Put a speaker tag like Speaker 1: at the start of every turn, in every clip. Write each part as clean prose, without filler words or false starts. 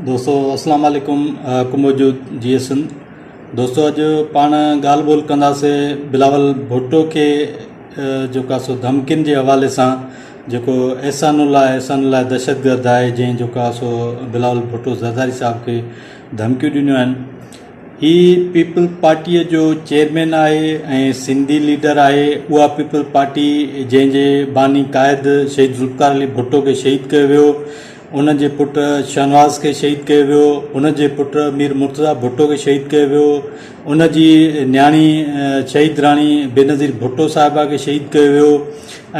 Speaker 1: دوستو اسلام عليڪم ڪموجود جي سنڌ دوستو اڄ پاڻ ڳالهه ٻولهه ڪنداسي بلاول ڀٽو کي جيڪو سو ڌمڪين جي حوالي سان جيڪو احسان الله احسان الله دهشتگرد آهي جنهن جيڪو سو بلاول ڀٽو زرداري صاحب کي ڌمڪيون ڏنيون آهن هي پيپلز پارٽيء جو چيئرمين آهي ۽ سنڌي ليڊر آهي. اها پيپلز پارٽي جنهن جي باني قائد شهيد ذوالفقار علي ڀٽو کي شهيد ڪيو ويو، ان جي پٽ شهنواز کي شهيد ڪيو ويو، ان جي پٽ مير مرتضيٰ ڀٽو کي شهيد ڪيو ويو، ان جي نياڻي شهيد راڻي بينظير ڀٽو صاحبه کي شهيد ڪيو ويو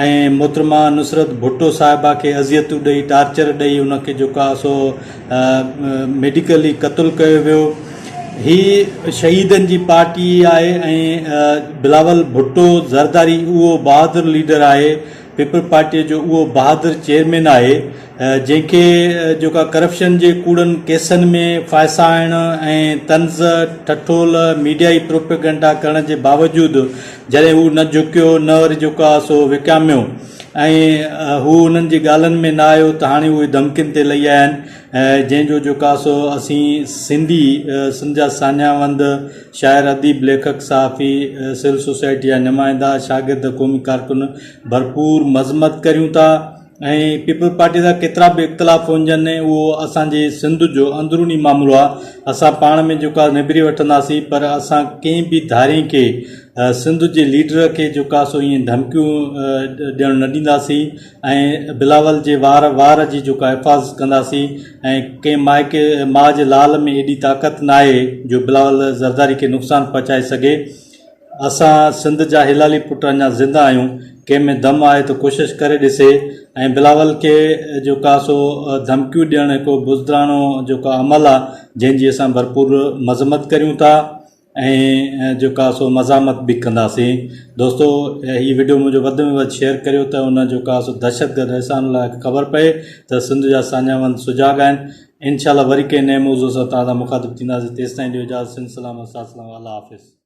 Speaker 1: ۽ محترمه نصرت ڀٽو صاحبه کي اذيتون ڏئي ٽارچر ڏئي ان کي جيڪو آهي سو ميڊيڪلي قتل ڪيو ويو. هي شهيدن جي پارٽي آهي ۽ بلاول ڀٽو زرداري اهو بهادر ليڊر آهي، پيپلز پارٽي جو اهو بهادر چيئرمين آهي جنهن کي جيڪا ڪرپشن جي ڪوڙن ڪيسن ۾ ڦاسائڻ ۽ طنز ٺٺول ميڊيائي پروپيگنڊا ڪرڻ جي باوجود جڏهن هو نه جهڪيو نه وري جيڪو آهي سو وڪاميو ۽ هو انهن جي ڳالهن ۾ نه آيو ته هاڻي اهي ڌمڪين تي لهي آيا آهن جنهن جو جيڪو آهي سو اسين سنڌي سنڌ جا ساڃاهه وند شاعر اديب ليکڪ صحافي سول سوسائٽي جا نمائندا شاگرد قومي ڪارڪن ڀرپور مذمت ڪريون ٿا ۽ پيپلز پارٽي سان ڪيترا به اختلاف هجن اهو اسان جي سنڌ جو اندروني معاملو آهي اسان پاڻ ۾ جيڪو آهي نبري وٺنداسين پر اسان ڪنهن به ڌارين کي سنڌ جي ليڊر کي جيڪو آهي سو ائين ڌمڪيون ڏيڻ نه ڏينداسين ۽ بلاول جي وار وار جي جيڪا حفاظت ڪنداسين ۽ ڪنهن مائڪي ماء جي لال ۾ ايڏي طاقت ناهي جو بلاول زرداري کي نقصان پهچائي سگهي. اسان سنڌ جا هلالي پٽ اڃا زنده آهيون ڪنهن ۾ دم آهي ته ڪوشش ڪري ڏسي ۽ بلاول کي جيڪو آهي سو ڌمڪيون ڏيڻ هڪ بزدلاڻو جيڪو عمل آهي جنهن جي اسان ڀرپور مذمت ڪريون ٿا. ۽ جيڪا سو مزاحمت به ڪنداسين دوستو هي وڊيو منهنجو وڌ ۾ وڌ شيئر ڪريو ته ان جيڪا سو دهشتگرد احسان الله کي خبر پئي ته سنڌ جا ساڃاهوند سجاڳ آهن انشاء الله وري ڪنهن نئين موضوع سان توهان سان مخاطب ٿينداسين تيستائين ڏيو اجازت سنڌ سلامت ساٿ سلامت الله حافظ.